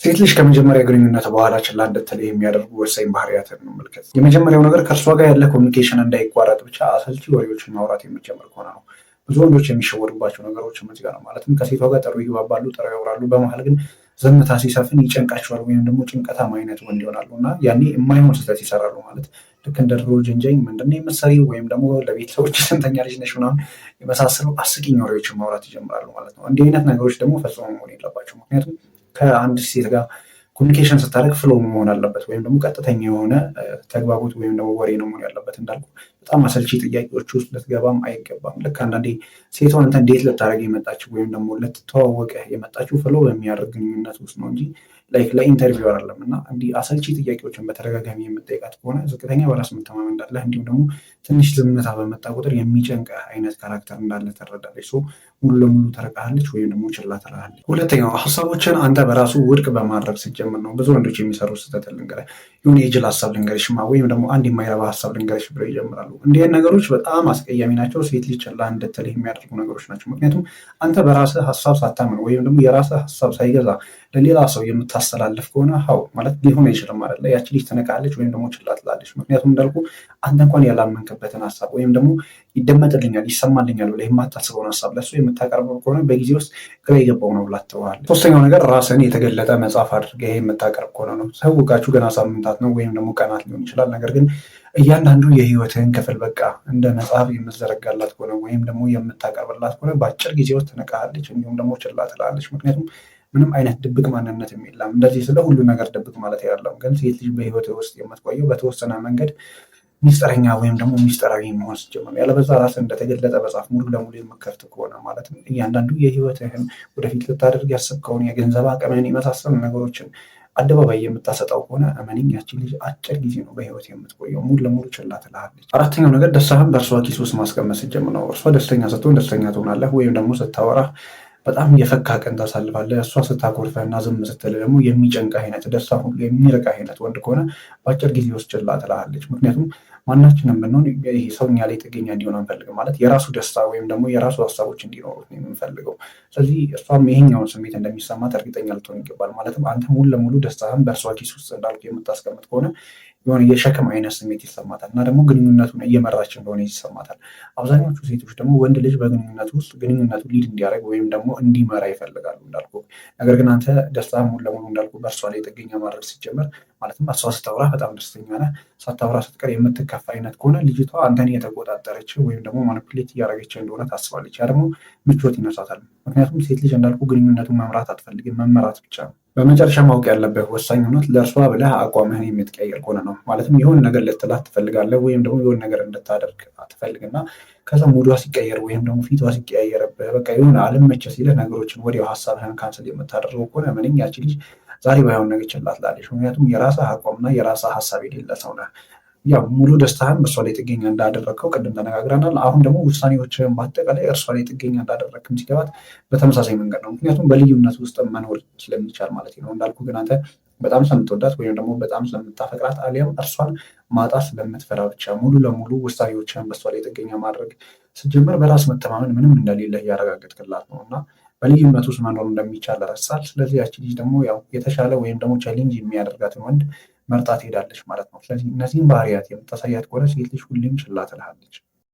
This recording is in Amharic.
ሴት ልጅ ከመጀመሪያ ግንኙነት በኋላ ችላ እንድትልህ የሚያደርጉ ወሳኝ ባህሪያትን እንመልከት። የመጀመሪያው ነገር ከእርሷ ጋር ያለ communication እንዳይቋረጥ ብቻ አሰልቺ ወሬዎችን ማውራት የምትጀምር ከሆነ ነው። ብዙ ወንዶች የሚሸወዱባቸው ነገሮች እዚህ ጋር ነው። ማለትም ከሴቷ ጋር ጥሩ ይግባባሉ፣ ጥሩ ያወራሉ። በመሀል ግን ዝምታ ሲሰፍን ይጨንቃቸዋል፣ ወይም ደግሞ ጭንቀታም አይነት ወንድ ይሆናሉ እና ያኔ የማይሆን ስህተት ይሰራሉ። ማለት ልክ እንደ ድሮ ጀንጃኝ ምንድን ነው የምትሰሪው ወይም ደግሞ ለቤተሰቦች ስንተኛ ልጅ ነሽ ምናምን የመሳሰሉ አስቂኝ ወሬዎችን ማውራት ይጀምራሉ ማለት ነው። እንዲህ አይነት ነገሮች ደግሞ ፈጽሞ መሆን የለባቸው። ምክንያቱም ከአንድ ሴት ጋር communication ስታደርግ flow መሆን አለበት፣ ወይም ደግሞ ቀጥተኛ የሆነ ተግባቦት ወይም ደግሞ ወሬ ነው መሆን ያለበት። እንዳልኩ በጣም አሰልቺ ጥያቄዎች ውስጥ ልትገባም አይገባም። ልክ አንዳንዴ ሴቷ አንተ እንዴት ልታደርግ የመጣችው ወይም ደግሞ ልትተዋወቅህ የመጣችው flow በሚያደርግ ግንኙነት ውስጥ ነው እንጂ like ለ interview አይደለም። እና እንዲህ አሰልቺ ጥያቄዎችን በተደጋጋሚ የምጠይቃት ከሆነ ዝቅተኛ በራስ መተማመን እንዳለህ እንዲሁም ደግሞ ትንሽ ዝምታ በመጣ ቁጥር የሚጨንቅህ አይነት character እንዳለ ትረዳለች። So ሙሉ ለሙሉ ትርቅሃለች ወይም ደግሞ ችላ ትልሃለች። ሁለተኛው ሀሳቦችን አንተ በራሱ ውድቅ በማድረግ ስትጀምር ነው። ብዙ ወንዶች የሚሰሩ ስህተት ልንገርህ። የሆነ የጅል ሀሳብ ልንገርሽማ ወይም ደግሞ አንድ የማይረባ ሀሳብ ልንገርሽ ብለው ይጀምራሉ። እንዲህ አይነት ነገሮች በጣም አስቀያሚ ናቸው። ሴት ልጅ ችላ እንድትልህ የሚያደርጉ ነገሮች ናቸው። ምክንያቱም አንተ በራስህ ሀሳብ ሳታምን ወይም ደግሞ የራስህ ሀሳብ ሳይገዛ ለሌላ ሰው የምታስተላልፍ ከሆነ how ማለት ሊሆን አይችልም ማለት ነው። ያቺ ልጅ ትንቃለች ወይም ደግሞ ችላ ትላለች። ምክንያቱም እንዳልኩ አንተ እንኳን ያላመንክበትን ሀሳብ ወይም ደግሞ ይደመጥልኛል፣ ይሰማልኛል ብለህ የማታስበውን ሀሳብ ለሱ የምታቀርበው ከሆነ በጊዜ ውስጥ ግራ የገባው ነው ብላ ትተውሃለች። ሶስተኛው ነገር ራስን የተገለጠ መጽሐፍ አድርገህ የምታቀርብ ከሆነ ነው። ሰውቃችሁ ገና ሳምንታት ነው ወይም ደግሞ ቀናት ሊሆን ይችላል። ነገር ግን እያንዳንዱ የህይወትህን ክፍል በቃ እንደ መጽሐፍ የምትዘረጋላት ከሆነ ወይም ደግሞ የምታቀርብላት ከሆነ በአጭር ጊዜ ውስጥ ትንቅሃለች፣ እንዲሁም ደግሞ ችላ ትላለች። ምክንያቱም ምንም አይነት ድብቅ ማንነት የለም። እንደዚህ ስለ ሁሉ ነገር ድብቅ ማለት አይደለም፣ ግን ሴት ልጅ በህይወት ውስጥ የምትቆየው በተወሰነ መንገድ ሚስጥረኛ ወይም ደግሞ ሚስጥራዊ መሆን ስትጀምር፣ ያለበዛ ራስህ እንደተገለጠ መጽሐፍ ሙሉ ለሙሉ የምከፍት ከሆነ፣ ማለትም እያንዳንዱ የህይወትህን፣ ወደፊት ልታደርግ ያሰብከውን፣ የገንዘብ አቅምህን የመሳሰሉ ነገሮችን አደባባይ የምታሰጣው ከሆነ እመነኝ ያቺ ልጅ አጭር ጊዜ ነው በህይወት የምትቆየው። ሙሉ ለሙሉ ችላ ትልሃለች። አራተኛው ነገር ደስታህን በእርሷ ኪስ ውስጥ ማስቀመጥ ስትጀምር ነው። እርሷ ደስተኛ ስትሆን ደስተኛ ትሆናለህ፣ ወይም ደግሞ ስታወራህ በጣም የፈካ ቀን ታሳልፋለህ። እሷ ስታኮርፈህ እና ዝም ስትል ደግሞ የሚጨንቅህ አይነት፣ ደስታ ሁሉ የሚርቅህ አይነት ወንድ ከሆነ በአጭር ጊዜ ውስጥ ችላ ትልሃለች። ምክንያቱም ማናችንም ብንሆን ይሄ ሰው እኛ ላይ ጥገኛ እንዲሆን አንፈልግም። ማለት የራሱ ደስታ ወይም ደግሞ የራሱ ሀሳቦች እንዲኖሩት ነው የምንፈልገው። ስለዚህ እሷም ይሄኛውን ስሜት እንደሚሰማት እርግጠኛ ልትሆን ይገባል። ማለትም አንተ ሙሉ ለሙሉ ደስታህን በእርሷ ኪስ ውስጥ እንዳልኩ የምታስቀምጥ ከሆነ የሆነ የሸክም አይነት ስሜት ይሰማታል እና ደግሞ ግንኙነቱን እየመራች እንደሆነ ይሰማታል። አብዛኞቹ ሴቶች ደግሞ ወንድ ልጅ በግንኙነቱ ውስጥ ግንኙነቱ lead እንዲያደርግ ወይም ደግሞ እንዲመራ ይፈልጋሉ እንዳልኩ። ነገር ግን አንተ ደስታ ሙሉ ለሙሉ እንዳልኩ በእርሷ ላይ ጥገኛ ማድረግ ሲጀመር፣ ማለትም እሷ ስታወራ በጣም ደስተኛ ነህ፣ ሳታወራ ስትቀር የምትከፋ አይነት ከሆነ ልጅቷ አንተን እየተቆጣጠረች ወይም ደግሞ manipulate እያደረገች እንደሆነ ታስባለች። ያ ደግሞ ምቾት ይነሳታል። ምክንያቱም ሴት ልጅ እንዳልኩ ግንኙነቱን መምራት አትፈልግም፣ መመራት ብቻ ነው። በመጨረሻ ማወቅ ያለብህ ወሳኝ እውነት ለእርሷ ብለህ አቋምህን የምትቀይር ከሆነ ነው። ማለትም የሆነ ነገር ልትላት ትፈልጋለህ ወይም ደግሞ የሆነ ነገር እንድታደርግ ትፈልግና ከዛ mood ዋ ሲቀየር ወይም ደግሞ ፊቷ ሲቀያየርብህ፣ በቃ የሆነ አልመቸ ሲልህ ነገሮችን ወዲያው ሀሳብህን cancel የምታደርገው ከሆነ ምንኛ ያቺ ልጅ ዛሬ ባይሆን ነገ ችላ ትላለች። ምክንያቱም የራስህ አቋምና የራስህ ሀሳብ የሌለ ሰው ነህ። ያው ሙሉ ደስታህን በእሷ ላይ ጥገኛ እንዳደረግከው ቅድም ተነጋግረናል። አሁን ደግሞ ውሳኔዎችህን በአጠቃላይ እርሷ ላይ ጥገኛ እንዳደረግክም ሲገባት በተመሳሳይ መንገድ ነው። ምክንያቱም በልዩነት ውስጥ መኖር ስለሚቻል ማለት ነው። እንዳልኩ ግን አንተ በጣም ስለምትወዳት ወይም ደግሞ በጣም ስለምታፈቅራት አሊያም እርሷን ማጣት ስለምትፈራ ብቻ ሙሉ ለሙሉ ውሳኔዎችህን በእሷ ላይ ጥገኛ ማድረግ ስትጀምር በራስ መተማመን ምንም እንደሌለ እያረጋገጥክላት ነው እና በልዩነት ውስጥ መኖር እንደሚቻል ረሳል። ስለዚህ ያቺ ልጅ ደግሞ ያው የተሻለ ወይም ደግሞ challenge የሚያደርጋትን ወንድ መርጣ ትሄዳለች ማለት ነው። ስለዚህ እነዚህን ባህሪያት የምታሳያት ከሆነ ሴት ልጅ ሁሌም ችላ ትልሃለች።